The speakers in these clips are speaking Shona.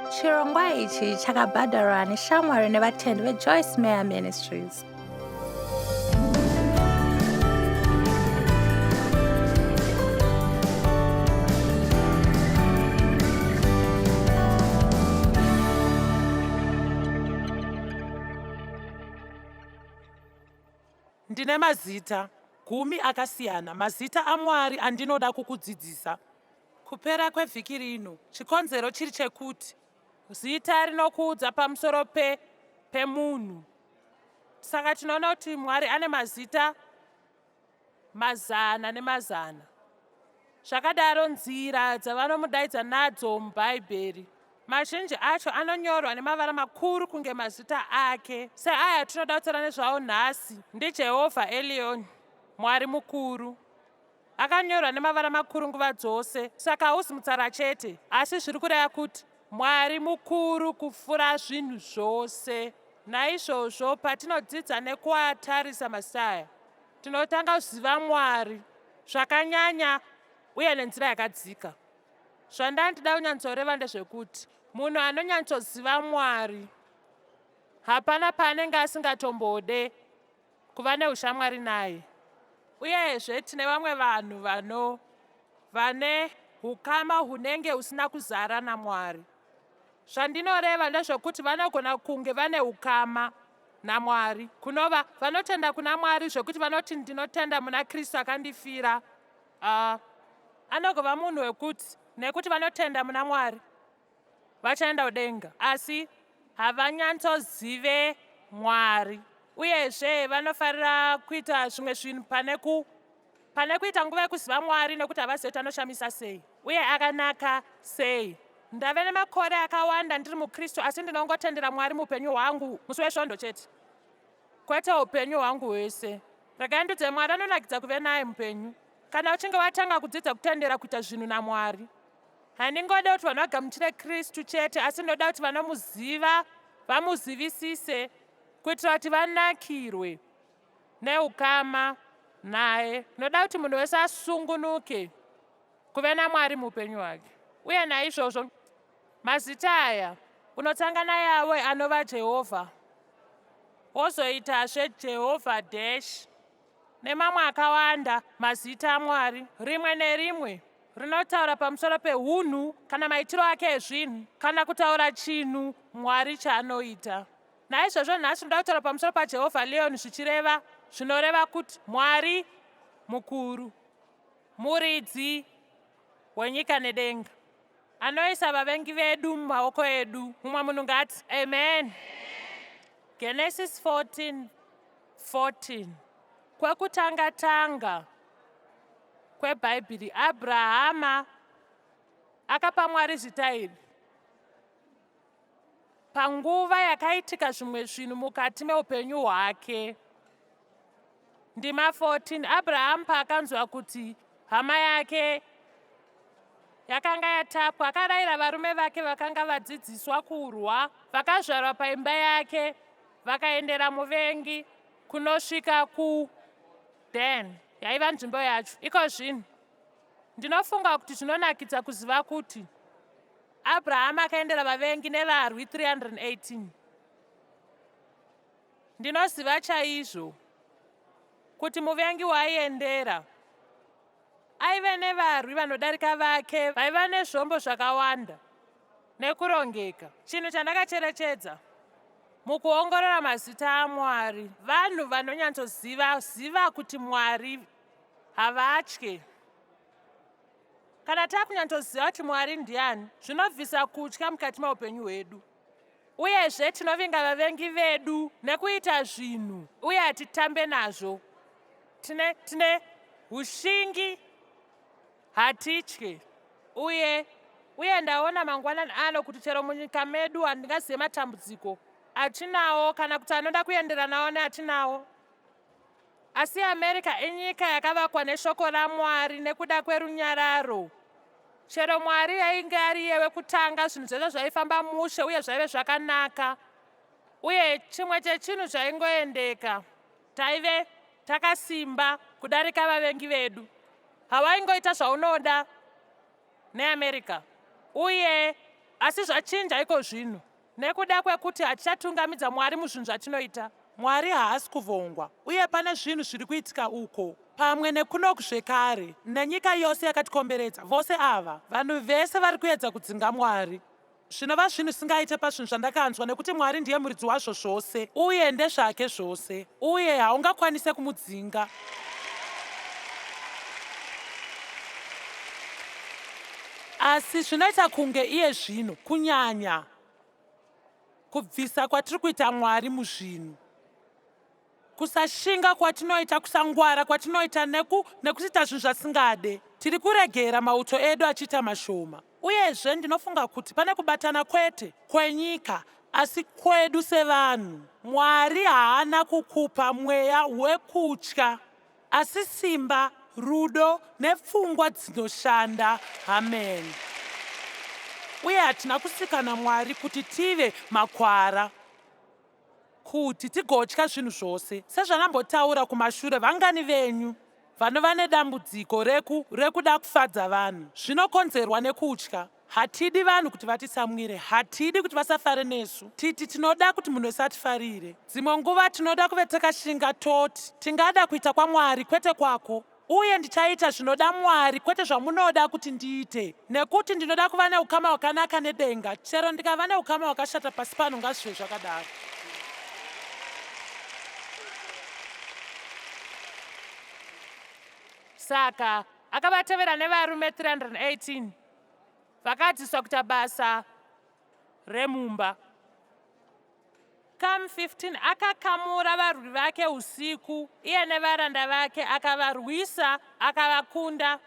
Chirongwa ichi chakabhadharwa neshamwari nevatendi veJoyce Meyer Ministries. Ndine mazita gumi akasiyana, mazita aMwari andinoda kukudzidzisa. Kupera kwevhiki rino, chikonzero chiri chekuti zita rinokuudza pamusoro pe pemunhu. Saka tinoona kuti Mwari ane mazita mazana nemazana. Zvakadaro, nzira dzavanomudaidza nadzo muBhaibheri, mazhinji acho anonyorwa nemavara makuru kunge mazita ake, seaya atinoda kutaura nezvawo nhasi, ndiJehovha Elyon, Mwari mukuru. Akanyorwa nemavara makuru nguva dzose, saka hauzi mutsara chete, asi zviri kureva kuti Mwari mukuru kupfuura zvinhu zvose. Naizvozvo, patinodzidza nekuatarisa mazita aya, tinotanga kuziva Mwari zvakanyanya uye nenzira yakadzika. Zvandandida kunyatsoreva ndezvekuti munhu anonyatsoziva Mwari hapana paanenge asingatombode kuva neushamwari naye. Uyezve tine vamwe vanhu vano vane hukama hunenge husina kuzara naMwari. Zvandinoreva ndezvekuti vanogona kunge vane ukama naMwari, kunova vanotenda kuna Mwari zvekuti vanoti ndinotenda muna Kristu akandifira. Uh, anogova munhu wekuti nekuti vanotenda muna Mwari vachaenda kudenga asi havanyatsozive Mwari. Uyezve vanofarira kuita zvimwe zvinhu pane ku pane kuita nguva yekuziva Mwari nekuti havazive kuti anoshamisa sei uye akanaka sei. Ndave nemakore akawanda ndiri muKristu asi ndinongotendera Mwari muupenyu hwangu musi weSvondo chete, kwete upenyu hwangu hwese. Regai ndudze Mwari anonakidza kuve naye mupenyu kana uchinge watanga kudzidza kutendera kuita zvinhu naMwari. Handingode kuti vanhu vagamuchire Kristu chete asi ndinoda kuti vanomuziva vamuzivisise kuitira kuti vanakirwe neukama naye. Ndinoda kuti munhu wese asungunuke kuve naMwari muupenyu hwake. Uye naizvozvo mazita aya unotanga naYahweh anova Jehovha, wozoitazve Jehovha dash nemamwe akawanda mazita aMwari, rimwe nerimwe rinotaura pamusoro pehunhu kana maitiro ake ezvinhu kana kutaura chinhu Mwari chaanoita. Naizvozvo nhasi tinoda kutaura pamusoro paJehovha Leon zvichireva zvinoreva kuti Mwari mukuru, muridzi wenyika nedenga, anoisa vavengi vedu mumaoko edu. Mumwe munhu ngati amen. Genesis 14 14 Kwekutanga tanga kweBhaibheri, Abrahama akapa Mwari zita iri. Panguva yakaitika zvimwe zvinhu mukati meupenyu hwake. Ndima 14 Abrahamu paakanzwa kuti hama yake yakanga yatapwa, akarayira varume vake vakanga vadzidziswa kurwa, vakazvarwa paimba yake, vakaendera muvengi kunosvika kuDan, yaiva nzvimbo yacho. Iko zvino ndinofunga kuti zvinonakidza kuziva kuti Abrahamu akaendera vavengi nevarwi 318. Ndinoziva chaizvo kuti muvengi waaiendera aive nevarwi vanodarika vake vaiva nezvombo zvakawanda nekurongeka. Chinhu chandakacherechedza mukuongorora mazita aMwari, vanhu vanonyatsoziva ziva kuti Mwari havatye. Kana takunyatsoziva kuti Mwari ndiani, zvinobvisa kutya mukati meupenyu hwedu. Uyezve tinovinga vavengi vedu nekuita zvinhu uye hatitambe nazvo. Tine, tine ushingi, hatitye. Uye, uye ndaona mangwanani ano kuti chero munyika medu handingazive matambudziko atinawo kana kuti anoda kuenderanawo neatinawo. Asi America inyika yakavakwa neshoko raMwari nekuda kwerunyararo. Chero Mwari ainge ari iye wekutanga, zvinhu zvese zvaifamba mushe uye zvaive zvakanaka. Uye chimwe chechinhu chaingoendeka, taive takasimba kudarika vavengi vedu. Hawaingoita zvaunoda neAmerica. Uye Asi zvachinja iko zvino nekuda kwekuti hatichatungamidza Mwari muzvinhu zvatinoita. Mwari haasi kuvongwa, uye pane zvinhu zviri kuitika uko, pamwe nekunoku zvekare, nenyika yose yakatikomberedza. Vose ava, vanhu vese vari kuedza kudzinga Mwari, zvinova zvinhu zvisingaite pazvinhu zvandakanzwa, nekuti Mwari ndiye muridzi wazvo zvose, uye ndezvake zvose, uye haungakwanise kumudzinga. Asi zvinoita kunge iye zvino, kunyanya, kubvisa kwatiri kuita Mwari muzvinhu, kusashinga kwatinoita, kusangwara kwatinoita neku, nekusiita zvinhu zvasingade, tiri kuregera mauto edu achiita mashoma. Uyezve ndinofunga kuti pane kubatana kwete kwenyika asi kwedu sevanhu. Mwari haana kukupa mweya wekutya asi simba, rudo nepfungwa dzinoshanda. Amen. Uye hatina kusika naMwari kuti tive makwara, kuti tigotya zvinhu zvose. Sezvandambotaura kumashure, vangani venyu vanova nedambudziko reku, rekuda kufadza vanhu? Zvinokonzerwa nekutya. Hatidi vanhu kuti vatitsamwire. Hatidi kuti vasafare nesu. Titi tinoda kuti munhu wese atifarire. Dzimwe nguva tinoda kuve takashinga toti, Tingada kuita kwaMwari kwete kwako. Uye ndichaita zvinoda Mwari kwete zvamunoda kuti ndiite. Nekuti ndinoda kuva neukama hwakanaka nedenga. Chero ndikava neukama hwakashata pasi pano ngazvive zvakadaro. Saka akavatevera nevarume 318 vakadzidziswa kuita basa remumba. Kam 15 akakamura varwi vake usiku, iye nevaranda vake, akavarwisa, akavakunda,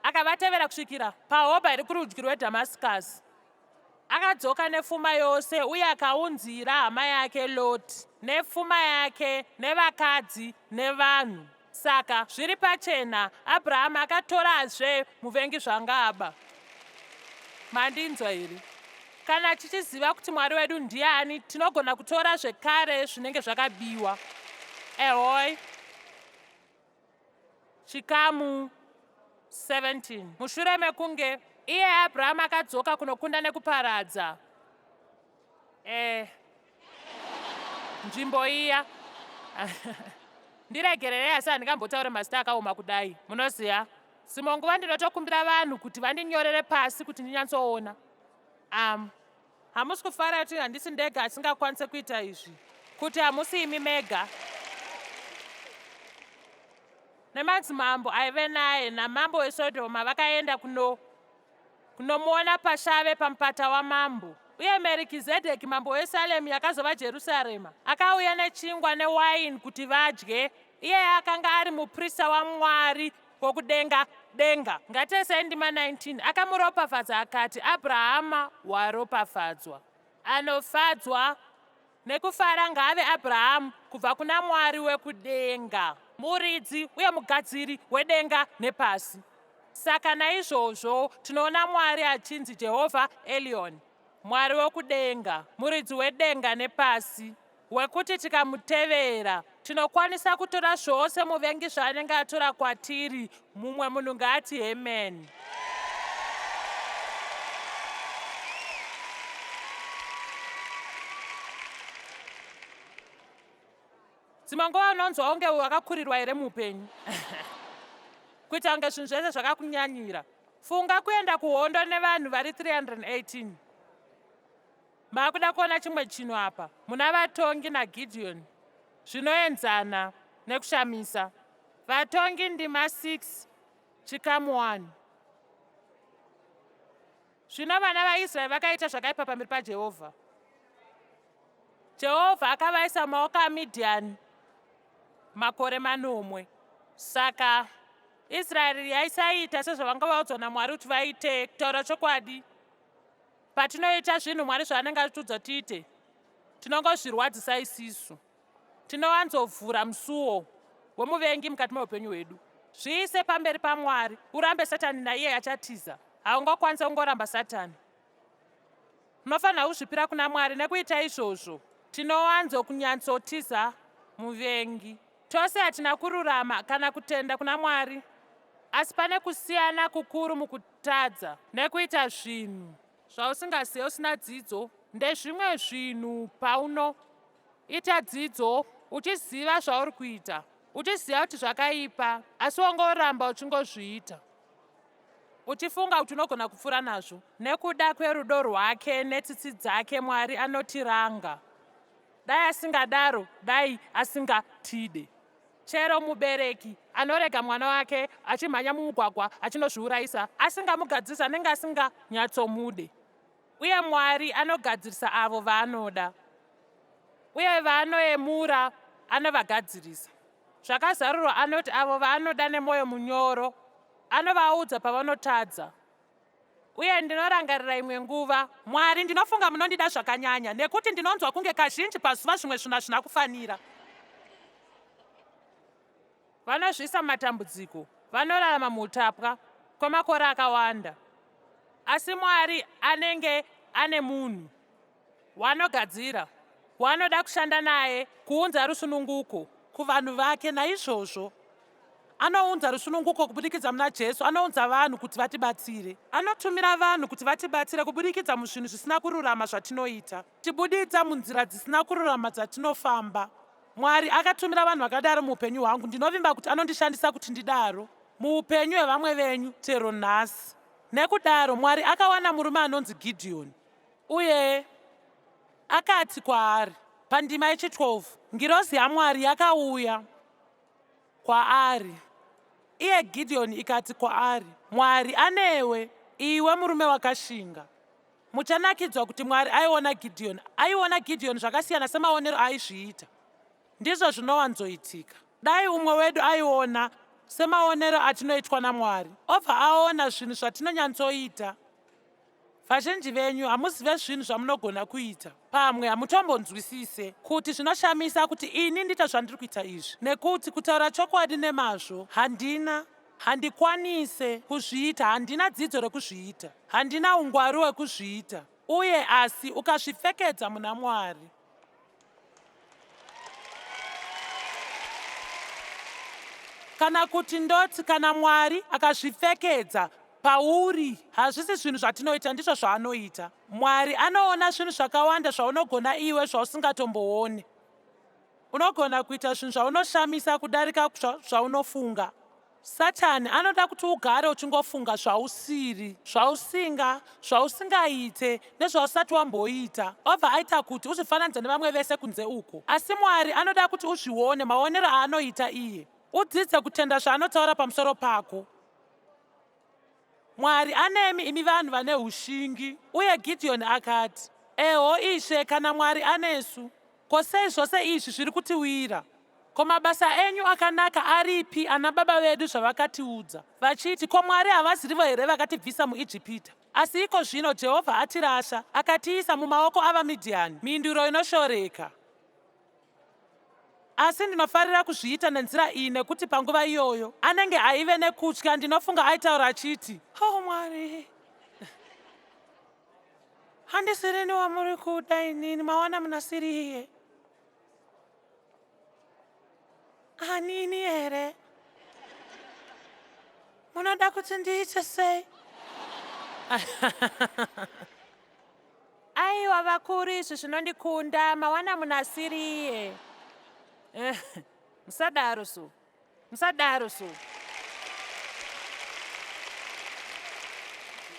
akavatevera kusvikira paHobha iri kurudyi rweDhamasikasi. Akadzoka nefuma yose uye akaunzira hama yake Loti nefuma yake nevakadzi nevanhu. Saka, zviri pachena, Abrahamu akatorazve muvengi zvanga aba. Mandinzwa here? Kana tichiziva kuti Mwari wedu ndiani, tinogona kutora zvekare zvinenge zvakabiwa. Ehoi. Chikamu 17. Mushure mekunge iye Abrahamu akadzoka kunokunda nekuparadza eh, nzvimbo iya ndiregererei asi handingambotaure mazita akaoma kudai munoziva dzimwe nguva ndinotokumbira vanhu kuti vandinyorere pasi kuti ndinyatsoona um, hamusi kufara kuti handisi ndega asingakwanise kuita izvi kuti hamusi imi mega nemadzimambo aive naye namambo wesodhoma vakaenda kuno kunomuona pashave pamupata wamambo. Uye Merikizedheki mambo weSalemu yakazova Jerusarema akauya nechingwa newaini kuti vadye. Iye akanga ari muprista waMwari wokudenga denga. Ngatiesei ndima 19. Akamuropafadza akati, Abrahama waropafadzwa. Anofadzwa Nekufara ngaave Abrahamu kubva kuna Mwari wekudenga, muridzi uye mugadziri wedenga nepasi. Saka naizvozvo tinoona Mwari achinzi Jehovha Elion, Mwari wekudenga, muridzi wedenga nepasi, wekuti tikamutevera tinokwanisa kutora zvose muvengi zvaanenge atora kwatiri. Mumwe munhu ngaati hemeni. Dzimwe nguva unonzwa kunge wakakurirwa here muupenyu kuita kunge zvinhu zvese zvakakunyanyira. Funga kuenda kuhondo nevanhu vari 318. Makuda kuona chimwe chinhu apa muna Vatongi naGideon zvinoenzana nekushamisa. Vatongi ndima 6 chikamu 1. Zvino vana vaIsraeri vakaita zvakaipa pamberi paJehovha. Jehovha akavaisa mumaoko aMidhiani makore manomwe. Saka Israeri yaisaita sezvavanga vaudzwa naMwari kuti vaite. Kutaura chokwadi, Patinoita zvinhu Mwari zvaanenge achitiudza tiite, tinongozvirwadzisa isisu. Tinowanzovhura musuwo wemuvengi mukati meupenyu hwedu. Zviise pamberi paMwari, urambe Satani naiye achatiza. Haungakwanise kungoramba Satani. Unofanira kuzvipira kuna Mwari nekuita izvozvo. Tinowanzo kunyatsotiza muvengi. Tose hatina kururama kana kutenda kuna Mwari, asi pane kusiyana kukuru mukutadza nekuita zvinhu. Zvausingazive usina dzidzo ndezvimwe zvinhu pauno ita dzidzo uchiziva zvauri kuita, uchiziva kuti zvakaipa, asi wongoramba uchingozviita. Uchifunga kuti unogona kupfuura nazvo. Nekuda kwerudo rwake netsitsi dzake Mwari anotiranga. Dai asingadaro dai asingatide. Chero mubereki anorega mwana wake achimhanya mumugwagwa achinozviurayisa asingamugadzirisi anenge asinganyatsomude. Uye Mwari anogadzirisa avo vaanoda. Uye vaanoyemura anovagadzirisa. Zvakazarurwa anoti avo vaanoda nemwoyo munyoro anovaudza pavanotadza. Uye ndinorangarira imwe nguva. Mwari, ndinofunga munondida zvakanyanya, nekuti ndinonzwa kunge kazhinji pazuva zvimwe zvinhu hazvina kufanira. Vanozviisa mumatambudziko, vanorarama muutapwa kwemakore akawanda. Asi Mwari anenge ane munhu waanogadzira, waanoda kushanda naye kuunza rusununguko kuvanhu vake. Naizvozvo anounza rusununguko kubudikidza muna Jesu. Anounza vanhu kuti vatibatsire. Anotumira vanhu kuti vatibatsire kubudikidza muzvinhu zvisina kururama zvatinoita. Tibuditsa munzira dzisina kururama dzatinofamba. Mwari akatumira vanhu vakadaro muupenyu hwangu. Ndinovimba kuti anondishandisa kuti ndidaro muupenyu hwevamwe venyu chero nhasi. Nekudaro, Mwari akawana murume anonzi Gidheoni, uye akati kwaari, pandima yechi 12, Ngirozi yaMwari yakauya kwaari, iye Gidheoni ikati kwaari, Mwari anewe, iwe murume wakashinga. Muchanakidzwa kuti Mwari aiona Gidheoni. Aiona Gidheoni zvakasiyana semaonero aaizviita. Ndizvo zvinowanzoitika. Dai umwe wedu aiona semaonero atinoitwa naMwari, obva aona zvinhu zvatinonyatsoita. Vazhinji venyu hamuzive zvinhu zvamunogona kuita. Pamwe hamutombonzwisise kuti zvinoshamisa kuti ini ndiita zvandiri kuita izvi. Nekuti kutaura chokwadi nemazvo, handina, handikwanise kuzviita, handina dzidzo rekuzviita, handina ungwaru hwekuzviita. Uye asi ukazvipfekedza muna Mwari. Kana kuti ndoti kana Mwari akazvipfekedza pauri, hazvisi zvinhu zvatinoita, ndizvo zvaanoita. Mwari anoona zvinhu zvakawanda zvaunogona iwe zvausingatomboone. Unogona kuita zvinhu zvaunoshamisa kudarika zvaunofunga. Satani anoda kuti ugare uchingofunga zvausiri, zvausinga, zvausingaite, nezvausati wamboita, obva aita kuti uzvifananidze nevamwe vese kunze uko. Asi Mwari anoda kuti uzvione maonero aanoita iye. Udzidze kutenda zvaanotaura pamusoro pako. Mwari anemi imi vanhu vane ushingi. Uye Gidheoni akati, Eho, Ishe, kana Mwari anesu, ko sei zvose izvi zviri kutiwira? Ko mabasa enyu akanaka aripi ana baba vedu zvavakatiudza, vachiti, Ko Mwari havazirivo here vakatibvisa muIjipita? Asi iko zvino Jehovha atirasha, akatiisa mumaoko avaMidhiani. Mhinduro inoshoreka. Asi ndinofarira kuzviita nenzira iyi nekuti panguva iyoyo anenge aive nekutya ndinofunga aitaura achiti, Oh Mwari, handisirini wamuri kuda inini, mawana munasiriye. Anini here? Munoda kuti ndiite sei? Aiwa vakuru izvi zvinondikunda mawana munhu asiriye. Musadaro so. Musadaro so.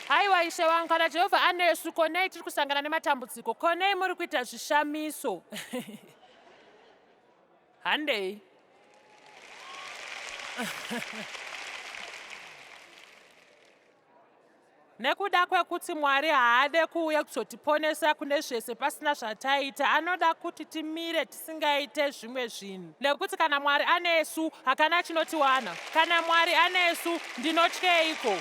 Haiwa ishe wangu kana Jehovha anesu ko nei tiri kusangana nematambudziko ko nei muri kuita zvishamiso. Handei. Nekuda kwekuti Mwari haade kuuya kuzotiponesa kune zvese pasina zvataita, anoda kuti timire tisingaite zvimwe zvinhu. Nekuti kana Mwari anesu, hakana chinotiwana. Kana Mwari anesu, ndinotyeiko?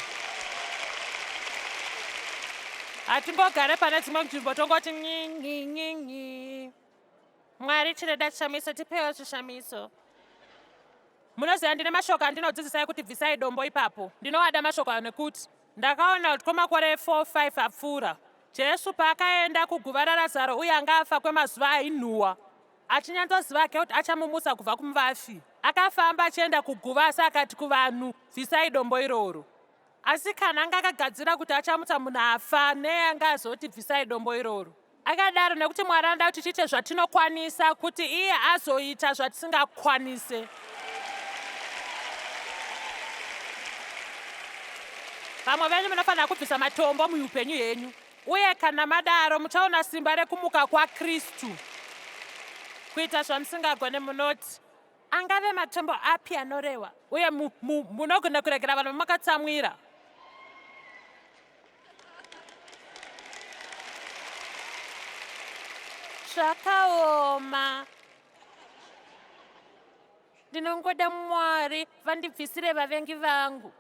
Hatingogare pane dzimwe nzvimbo tongoti nyi nyi nyi nyi. Mwari tinoda chishamiso, tipewo chishamiso. Munoziva ndine mashoko andinodzidzisai kuti bvisai dombo ipapo. Ndinoada mashoko ayo nekuti ndakaona kuti kwemakore 4 5 apfuura Jesu paakaenda kuguva raRazaro uye anga afa kwemazuva ainhuhwa achinyatsoziva hake kuti achamumutsa kubva kumuvafi. Akafamba achienda kuguva asi akati kuvanhu bvisai dombo iroro. Asi kana anga akagadzira kuti achamutsa munhu afa, nei anga azoti bvisai dombo iroro? Akadaro nekuti Mwari anoda kuti tiite zvatinokwanisa kuti iye azoita zvatisingakwanise. Vamwe venyu munofanira kubvisa matombo muupenyu henyu, uye kana madaro muchaona simba rekumuka kwaKristu. Kuita zvamusingagone munoti, Angave matombo api anorehwa? Uye mu, mu, munogona kuregera vanhu vamakatsamwira. Zvakaoma. Ndinongoda Mwari vandibvisire vavengi vangu.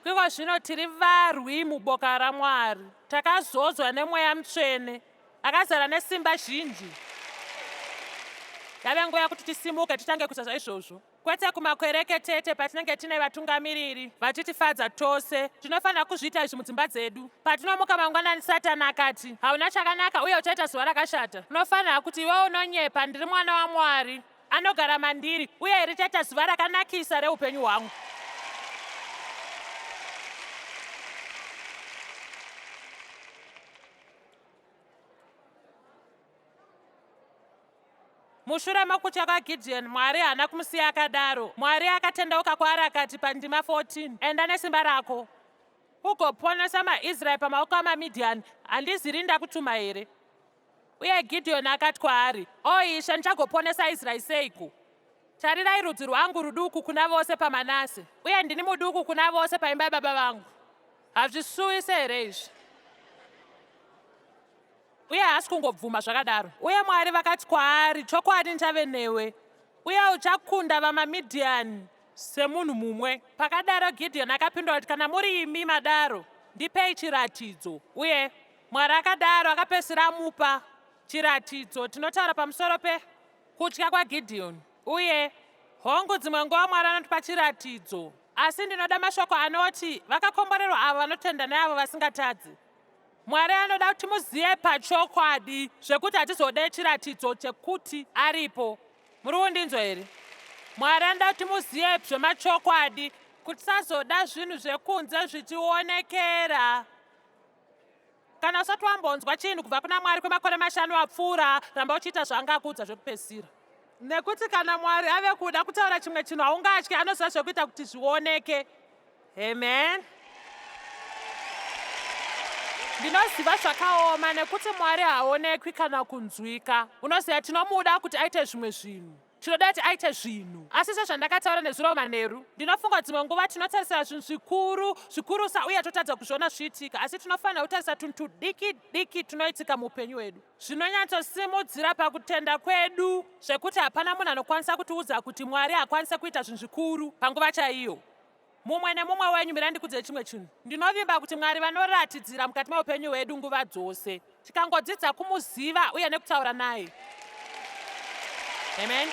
Kwiko zvino tiri varwi muboka raMwari, takazodzwa neMweya Mutsvene, akazara nesimba zhinji. Yave nguva yekuti tisimuke titange kuita zvaizvozvo, kwete kumakwereke tete patinenge tine vatungamiriri vachitifadza tose. Tinofanira kuzviita izvi mudzimba dzedu. Patinomuka mangwanani, Satani akati, Hauna chakanaka uye uchaita zuva rakashata. Unofanira kuti, Iwe unonyepa, ndiri mwana waMwari. Anogara mandiri, uye richaita zuva rakanakisa reupenyu hwangu. Mushure mokutya kwaGidheoni, Mwari haana kumusiya akadaro. Mwari akatendeuka kwaari akati pandima 14, Enda nesimba rako, ugoponesa maIsraeri pamaoko amaMidhiani. Handiziri ndakutuma here? Uye Gidheoni akati kwaari, O Ishe, ndichagoponesa Israeri seiko? Tarirai rudzi rwangu ruduku kuna vose paManase, uye ndini muduku kuna vose paimba yababa vangu. Hazvisuwise here izvi? Uye haasi kungobvuma zvakadaro. Uye Mwari vakati kwaari, Chokwadi ndichave newe, uye uchakunda vaMamidhiani semunhu mumwe. Pakadaro Gidheoni akapindura kuti, Kana muri imi madaro, ndipei chiratidzo. Uye Mwari akadaro akapedzisira amupa chiratidzo. Tinotaura pamusoro pe kutya kwaGidheoni. Uye, hongu, dzimwe nguva Mwari anotipa chiratidzo. Asi ndinoda mashoko anoti, Vakakomborerwa avo vanotenda neavo vasingatadzi. Mwari anoda kuti timuzive pachokwadi zvekuti hatizode chiratidzo chekuti aripo. Muri kundinzwa here? Mwari anoda kuti timuzive zvemachokwadi kuti tisazoda zvinhu zvekunze zvichionekera. Kana usati wambonzwa chinhu kubva kuna Mwari kwemakore mashanu apfuura, ramba uchiita zvaanga akuudza zvekupedzisira. Nekuti kana Mwari ave kuda kutaura chimwe chinhu haungatyi, anoziva zvekuita kuti zvioneke. Amen. Ndinoziva zvakaoma nekuti Mwari haaonekwi kana kunzwika. Unoziva tinomuda kuti aite zvimwe zvinhu. Tinoda kuti aite zvinhu. Asi sezvandakataura nezuro manheru, ndinofunga dzimwe nguva tinotarisira zvinhu zvikuru, zvikurusa uye totadza kuzviona zvichiitika. Asi tinofanira kutarisa tunhu tudiki diki tunoitika muupenyu hwedu. Zvinonyatsosimudzira pakutenda kwedu zvekuti hapana munhu anokwanisa kutiudza kuti Mwari haakwanise kuita zvinhu zvikuru panguva chaiyo. Mumwe nemumwe wenyu, mirai ndikudzei chimwe chinhu. Ndinovimba kuti Mwari vanoratidzira mukati meupenyu hwedu nguva dzose. Tikangodzidza kumuziva uye nekutaura naye. Amen.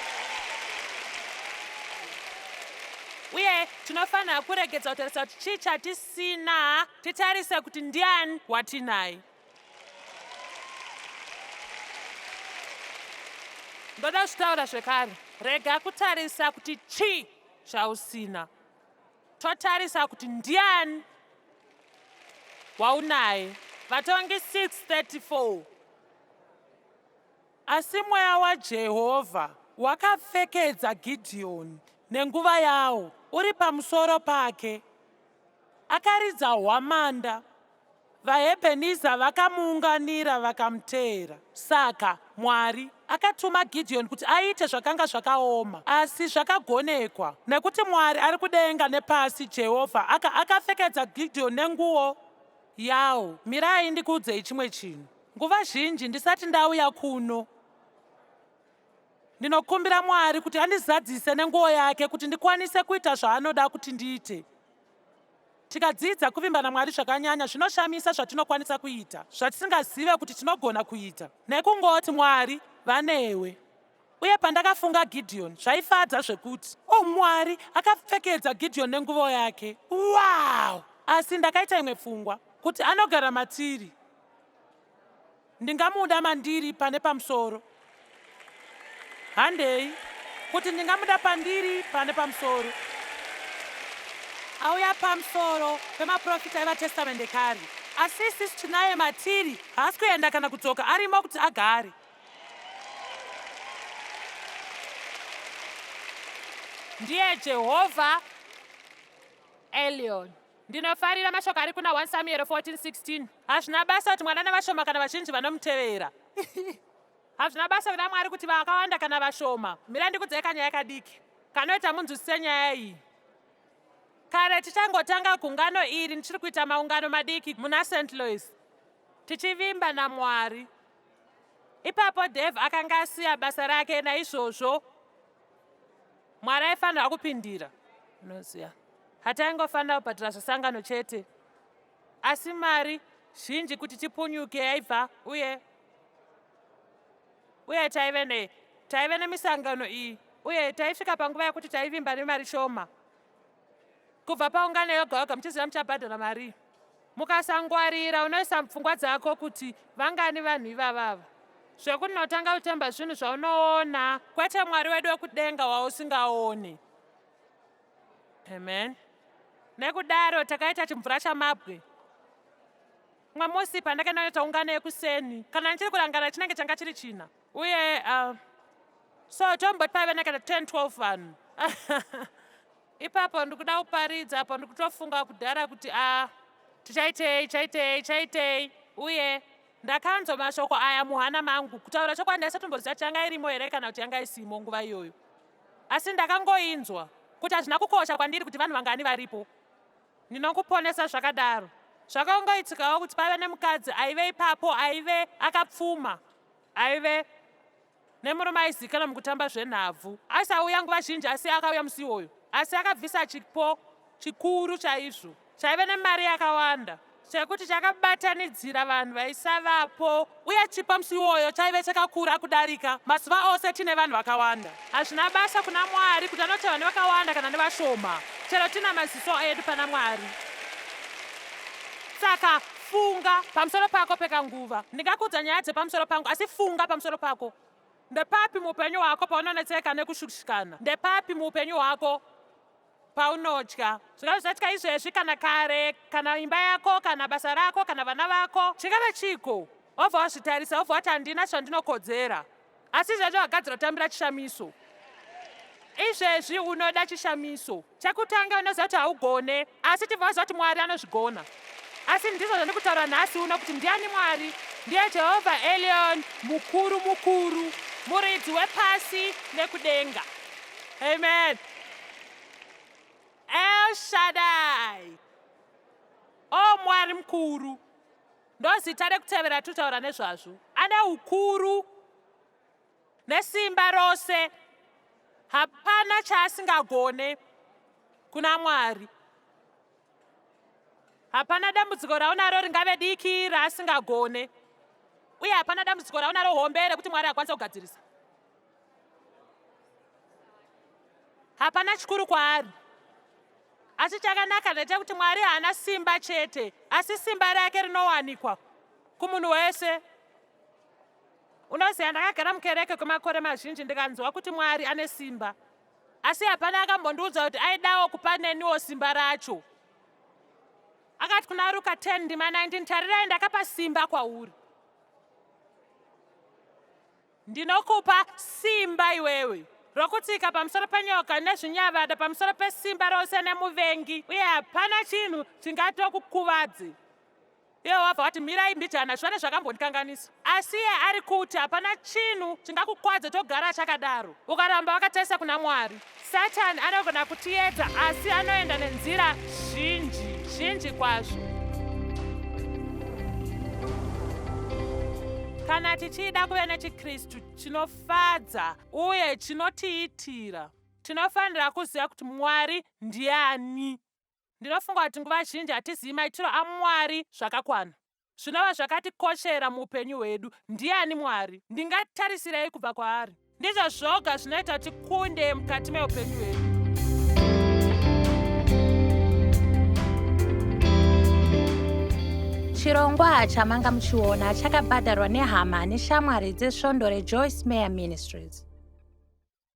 Uye tinofanira kuregedza kutarisa kuti chii chatisina, titarise kuti ndiani watinaye. Ndoda kuzvitaura zvekare. Rega kutarisa kuti chii chausina totarisa kuti ndiani waunaye vatongi 634 asi mweya wajehovha wakapfekedza gidhiyoni nenguva yawo uri pamusoro pake Akaridza hwamanda. VaEbheniza vakamuunganira vakamuteera. Saka, Mwari akatuma Gidheoni kuti aite zvakanga zvakaoma, asi zvakagonekwa. Nekuti Mwari ari kudenga nepasi, Jehovha, aka, akapfekedza Gidheoni nenguo yawo. Mirai ndikuudzei chimwe chinhu. Nguva zhinji ndisati ndauya kuno, ndinokumbira Mwari kuti andizadzise nenguo yake kuti ndikwanise kuita zvaanoda kuti ndiite. Tikadzidza kuvimba naMwari zvakanyanya, zvinoshamisa zvatinokwanisa kuita, zvatisingazive kuti tinogona kuita, nekungoti, Mwari vanewe. Uye pandakafunga Gidheoni, zvaifadza zvekuti, O Mwari, akapfekedza Gidheoni nenguvo yake. Wow! Asi ndakaita imwe pfungwa, kuti anogara matiri. Ndingamuda mandiri pane pamusoro. Handei. Kuti ndingamuda pandiri pane pamusoro. Auya pamusoro pemaprofita evaTestamende Kare. Asi isisu tinaye matiri, haasi kuenda kana kudzoka, arimo kuti agare. Ndiye Jehovha Elion. Ndinofarira mashoko ari kuna 1 Samuel 14:16. Hazvina basa kuti mwana nevashoma kana vazhinji vanomutevera. Hazvina basa kuna Mwari kuti vakawanda kana vashoma. Mira ndikudzei kanyaya kadiki kanoita munzwisise nyaya iyi. Kare tichangotanga gungano iri ndichiri kuita maungano madiki muna St. Louis tichivimba naMwari. Ipapo Dave akanga asiya basa rake naizvozvo Mwari aifanira kupindira. Unoziva, hataingofanira kubhadhara zvesangano chete, asi mari zhinji kuti tipunyuke yaibva uye uye taive ne taive nemisangano iyi uye taisvika panguva yekuti taivimba nemari shoma kubva paungano yoga yoga muchiziva muchabhadhara mari mukasangwarira unoisa mupfungwa dzako kuti vangani vanhu ivavava zvekuti unotanga kutemba zvinhu zvaunoona kwete mwari wedu wekudenga wausingaoni amen nekudaro takaita chimvura chamabwe mumwe musi pandakaenda kunoita ungano yekuseni kana ndichiri kurangana chinenge changa chiri china uye so tomboti paive nekana 10 12 vanhu ipapo ndikuda kuparidza apo ndikutofunga kudhara kuti a ah, tichaitei chaitei chaitei uye ndakanzwa mashoko aya muhana mangu kutaura chokwadi ndaisatomboziva kuti yanga irimo here kana kuti yanga isimo nguva iyoyo asi ndakangoinzwa kuti hazvina kukosha kwandiri kuti vanhu vangani varipo Ndinokuponesa zvakadaro. Zvakangoitikawo kuti paive nemukadzi aive ipapo aive akapfuma, aive nemurume aizikanwa mukutamba zvenhabvu. Aisauya nguva zhinji asi akauya musi iwoyo. Asi akabvisa chipo chikuru chaizvo chaive nemari yakawanda chekuti chakabatanidzira vanhu vaisavapo uye chipo musi iwoyo chaive chakakura kudarika mazuva ose tine vanhu vakawanda. Hazvina basa kuna Mwari kuti anoteva nevakawanda kana nevashoma, chero tina maziso edu pana Mwari. Saka funga pamusoro pako pekanguva. Ndingakuudza nyaya dzepamusoro pangu, asi funga pamusoro pako. Ndepapi muupenyu hwako paunonetseka nekushushikana? Ndepapi muupenyu hwako paunotya? Zvingave zvatya izvezvi kana kare, kana imba yako, kana basa rako, kana vana vako, chingave chiiko? Wobva wazvitarisa wobva wati handina chandinokodzera. Asi izvezvi wakagadzira kutambira chishamiso. Izvezvi unoda chishamiso. Chekutanga unoziva kuti haugone, asi tibva waziva kuti Mwari anozvigona. Asi ndizvo zvandikutaura nhasi uno kuti ndiani Mwari? Ndiye Jehovha Elion, mukuru mukuru, muridzi wepasi nekudenga. Amen. El Shaddai. O Mwari mukuru. Ndozita rekutevera tutaura nezvazvo. Ane ukuru nesimba rose. Hapana chaasingagone kuna Mwari. Hapana dambudziko raunaro ringave diki raasingagone, uye hapana dambudziko raunaro hombe rekuti Mwari akwanisa kugadzirisa. Hapana chikuru kwaari. Asi chakanaka ndechekuti Mwari haana simba chete, asi simba rake rinowanikwa kumunhu wese. Unoziva, ndakagara mukereke kwemakore mazhinji ndikanzwa kuti Mwari ane simba, asi hapana akambondiudza kuti aidawo kupa neniwo simba racho. Akati kuna Ruka 10 ndima 19, tarirai ndakapa simba kwauri. Ndinokupa simba iwewe rokutsika pamusoro penyoka nezvinyavada, pamusoro pesimba rose nemuvengi, uye hapana chinhu chingatokukuvadzi. Iye wabva wati mirai mbijana, zvane zvakambondikanganisa. Asi iye ari kuti hapana chinhu chingakukwadze togara chakadaro ukaramba wakatarisa kuna Mwari. Satani anogona kutiedza asi anoenda nenzira zhinji zhinji kwazvo. Kana tichida kuve nechiKristu chinofadza uye chinotiitira, tinofanira kuziva kuti Mwari ndiani. Ndinofunga kuti nguva zhinji hatizivi maitiro aMwari zvakakwana. Zvinova zvakatikoshera muupenyu hwedu. Ndiani Mwari? Ndingatarisirei kubva kwaari? Ndizvo zvoga zvinoita kuti tikunde mukati meupenyu hwedu. Chirongwa chamanga muchiona chakabhadharwa nehama neshamwari dzesvondo reJoyce Meyer Ministries.